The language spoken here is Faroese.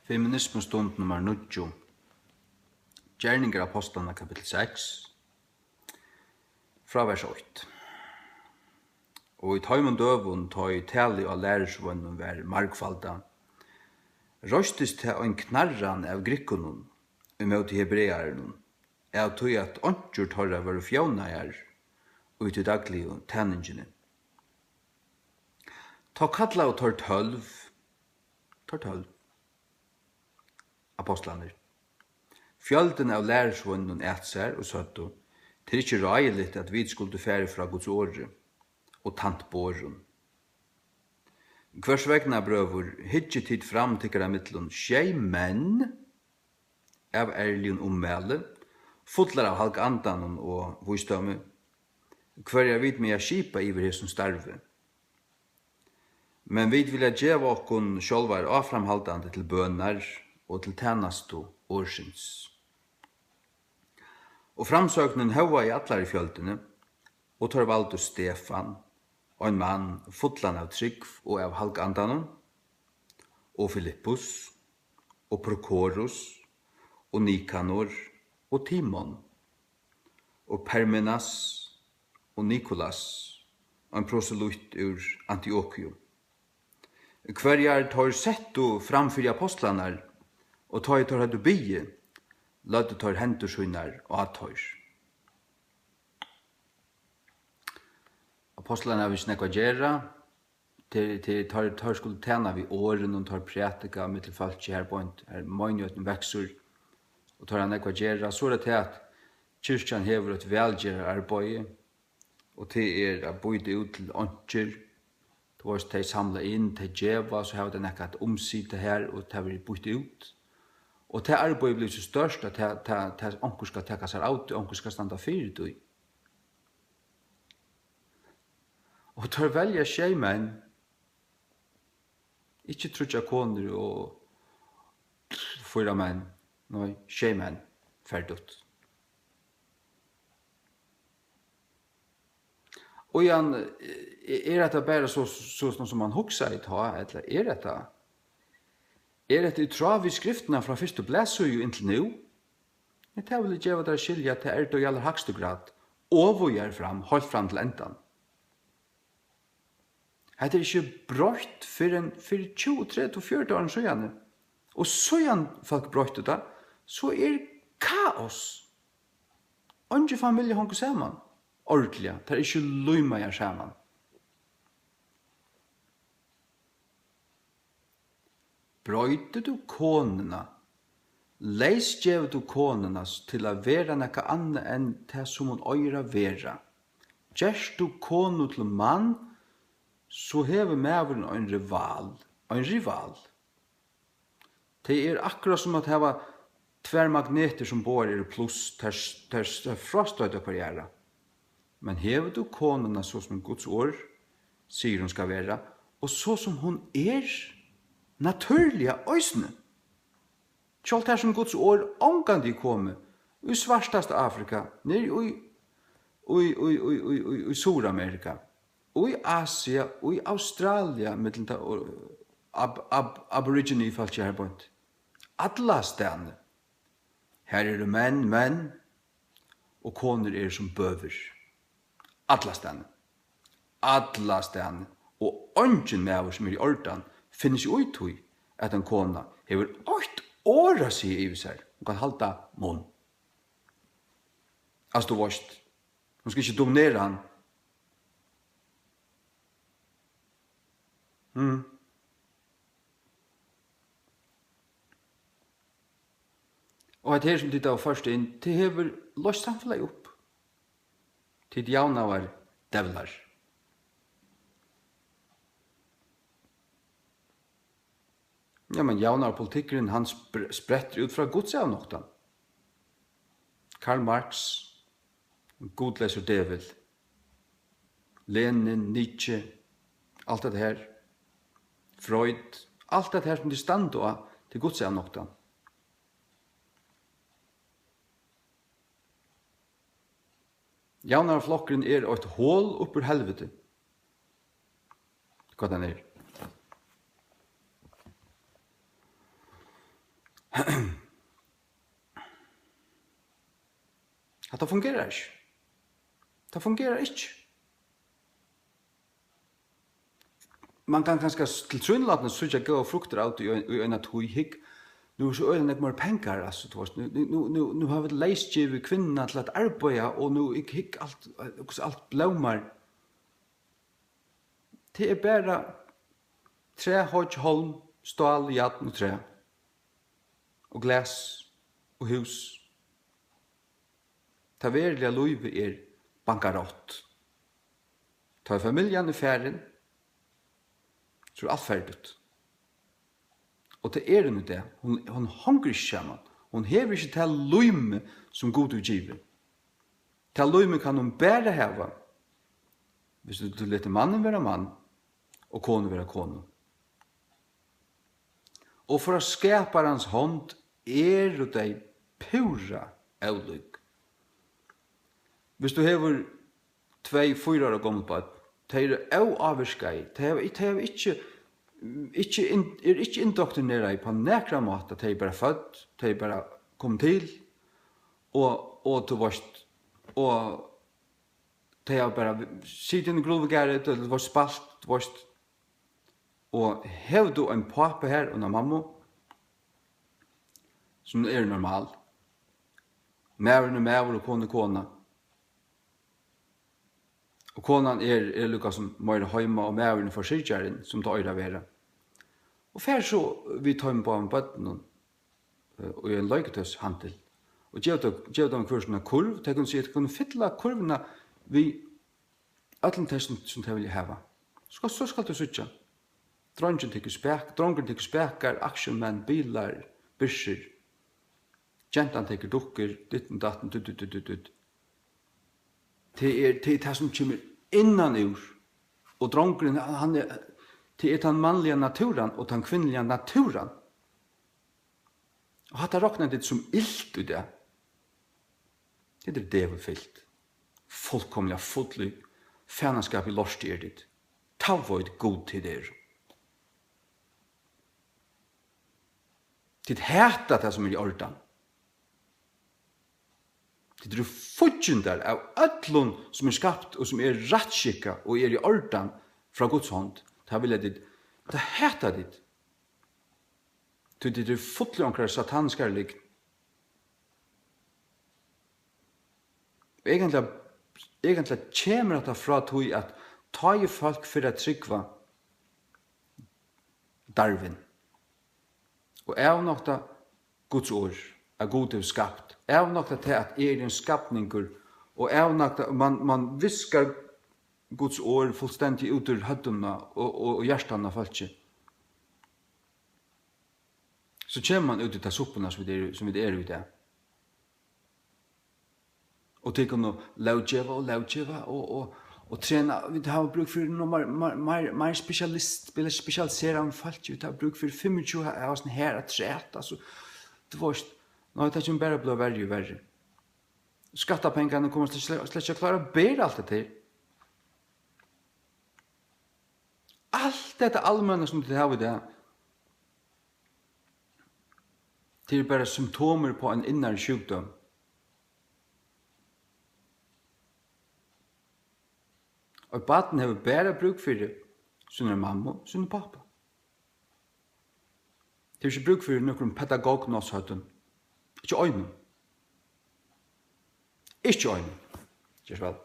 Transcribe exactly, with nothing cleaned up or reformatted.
Feminismustund nummar níggju. Gerningar Ápostlanna, kapittul seks, frá vers eitt. Og í teimum døgum, tá ið talið á lærisveinunum var margfaldað, reistist tað ein knarran av grikkunum ímóti hebrearunum, av tí at einkjur teirra vóru fjónaðar í tí dagligu tæningini. Tá kallaðu teir tólv, teir tólv ápostlarnir, fjøldin av lærisveinunum at sær og søgdu: Tað er ikki ráðiligt, at vit skuldu farið frá Guds orði og tænt borðum. Hvørs vegna, brøður, hyggið tit fram tykkara millum sjey menn av ærligum ummæli, fullar av Halga Andanum og vísdómi, hvørjar vit mega skipa yvir hesum starvi? Men vit vilja geva okkum sjálvar áframhaldandi til bønar og til tænastu orðsins. Og framsøgnin hóvaði allar í fjøldini, og teir valdu Stefan, ein mann fullan av trúgv og av Halga Andanum, og Filippus, og Prokorus, og Nikanor, og Timon, og Parmenas, og Nikolas, ein proselytt úr Antiokiu, hvørjar teir settu fram fyri ápostlarnar, og tá ið teir høvdu biðið, løgdu teir hendur sínar á teir. Ápostlarnir hava ikki nógv at gera. Teir, teir, teir, teir skulu tæna við orðinum, teir prædika millum fólki har beint, har meinighetin veksur, og teir hava nógv at gera. So er tað tað, at kirkjan hevur eitt vælgerðararbeiði, og tað er at býta út til einkjur. Tú veist, tey samla inn, tey geva, so hava tey nakað at umsita har, og tað verður býtt út. Og tað arbeiðið blívur so stórt, at tað, tað, tað, onkur skal taka sær av tí, onkur skal standa fyri tí. Og teir velja sjey menn, ikki tríggjar konur og fýra menn, nei, sjey menn, ferdigt. Og Jan, e-, er hetta bara so, so, so sum man hugsaði tá, ella er hetta, er hetta í tráð við skriftina frá fyrstu blaðsíðu inntil nú? Nei, tað vil eg geva tær at skilja, at tað er tað í allerhægstu grad, og víðari fram, heilt fram til endan. Hetta er ikki broytt fyrr enn fyri tjúgu, tretivu, fjøruti árum síðani. Og síðan fólk broyttu tað, so er kaos. Eingin familja hongur saman ordiliga. Tær eru ikki límaðar saman. Broytir tú konuna, leysgevur tú konuna s-, til at vera nakað annað enn tað, sum hon eigur at vera. Gert tú konu til mann, so hevur maðurin ein rival, ein rival. Tað er akkurát sum at hava tvær magnetir, sum báðar eru pluss, tær s-, tær s-, tær frástoyta hvørja aðra. Men hevur tú konuna so, sum Guds orð sigur, hon skal vera, og so, sum hon er, natúrliga eisini, sjálvt har, sum Guds orð ongantíð er komið, í svartasta Afrika, niðri í, í, í Suðuramerika, í Asia, í Australia, millum tað, og ab-, ab-, aborigine fólkið har beint. Allastaðni. Har eru menn, menn, og konur eru sum bøur. Allastaðni. Allastaðni. Og eingin maður, sum er í ordan, finnur seg í tí, at ein kona hevur eitt orð at siga yvir sær. Hon kann halda munn. Altso, tú veist, hon skal ikki dominera hann. Mm. Og hetta her, sum tit hava ført inn, tað hevur loyst samfelagið upp. Tit javnaðardevlar. Ja, men javnaðarpolitikkurin, hann spr-, sprettur út frá gudsavnoktan. Karl Marx, gudleysur djevul. Lenin, Nietzsche, alt hetta her. Freud, alt hetta her, sum tit standa á, tað er gudsavnoktan. Javnaðarflokkurin er eitt hol upp úr helviti. Hvat hann er. Hatta fungerar ikki. Tað fungerar ikki. Man kann kanska s-, tilsynelatandi síggja góðar fruktir av tí í ein, í eina tíð. Hygg, nú er so øgiliga nógv meir pengar, altso, tú veist, nú, nú, nú, nú, nú hava vit loyvgivið kvinnuna til at arbeiða, og nú hygg, hygg alt, hvussu alt blómar. Tað er bara træ, hoyggj, hálm, stál, jarn og træ. Og glas og hús. Tað veruliga lívið er bankarott. Tá ið familjan er farin, so er alt farligt. Og tað er hon í dag. Hon, hon hongur ikki saman. Hon hevur ikki tað lím, sum Gud hevur givið. Tað lím kann hon bara hava, viss tú, tú letur mannin vera mann og konu vera konu. Og frá Skaparans hond eru tey púra ólík. Viss tú hevur tvey fýra ára gomul børn, tey eru óávirkaði, tey hava, tey hava ikki, ikki in-, eru ikki indoktrinerað á nakran máta, tey eru bara fødd, tey eru bara komin til, og, og tú veist, og tey hava bara sitið inni í grulvugarði, tey hava spælt, tú veist. Og hevur tú ein pápa her og eina mammu, sum eru normal, maðurin er maður og konan er kona, og konan er, er líka sum meira heima, og maðurin er forsyrgjarin, sum tað eigur at vera, og far so við teimum báðum børnunum, eh, í ein leiketøvshandil, og gev tey, gev teimum hvør sína kurv, tey kunnu siga, tey kunnu fylla kurvina við øllum tey, sum, sum tey vilja hava. So, so skalt tú síggja. Dreingin tekur spak-, drongurin tekur spakar, aksjumenn, bilar, byrsur. Gentan tekur dukkur, ditten datten, dutt, dutt, dutt, dutt, dutt. Tað er, tað er tað, sum kemur innan úr. Og drongurin, hann, hann er, tað er tann mannliga natúran og tann kvinnuliga natúran. Og hatta rokna tit sum ilt í dag. Tit eru dævulfylt. Fullkomiliga full í fanaskap, í lorti eru tit. Tá veit Gud, tit eru. Tit hata tað, sum er í ordan. Tit eru fíggindar av øllum, sum er skapt og sum er rættskikkað og er í ordan frá Guds hond. Tað vilja tit, tað hata tit. Tí tit eru full í onkrari sataniskari lygn. Egentliga, egentliga kemur hatta frá tí, at tá ið fólk fara at trúgva Darwin og avnokta Guds orð, at Gud hevur skapt, avnokta tað, at eg eri ein skapningur, og avnokta, man, man viskar Guds orð fullstendig út úr høvdinum og, og, og hjartanum á fólki, so kemur man út í ta suppuna, sum vit eru, sum vit eru í dag. Og tey kunnu lóggeva og lóggeva og, og, og trena. Vit hava brúk fyri nú meir, meir, meir, meir spesialist-, spesialiseraðum fólki. Vit hava brúk fyri fimmogtjúgu av hasum her afturat, altso, tú veist, nei, tað kemur bara at blíva verri og verri. Skattapengarnir koma slett, slett ikki at klára at bera alt hetta her. Alt hetta almenna, sum tit hava í dag, tað eru bara symptomir uppá ein innari sjúkdóm. Eitt barn hevur bara brúk fyri síni mammu, sínum pápa. Tað er ikki brúk fyri nøkrum pedagognáshøvdum. Ikki einum. Ikki einum. Ger so væl.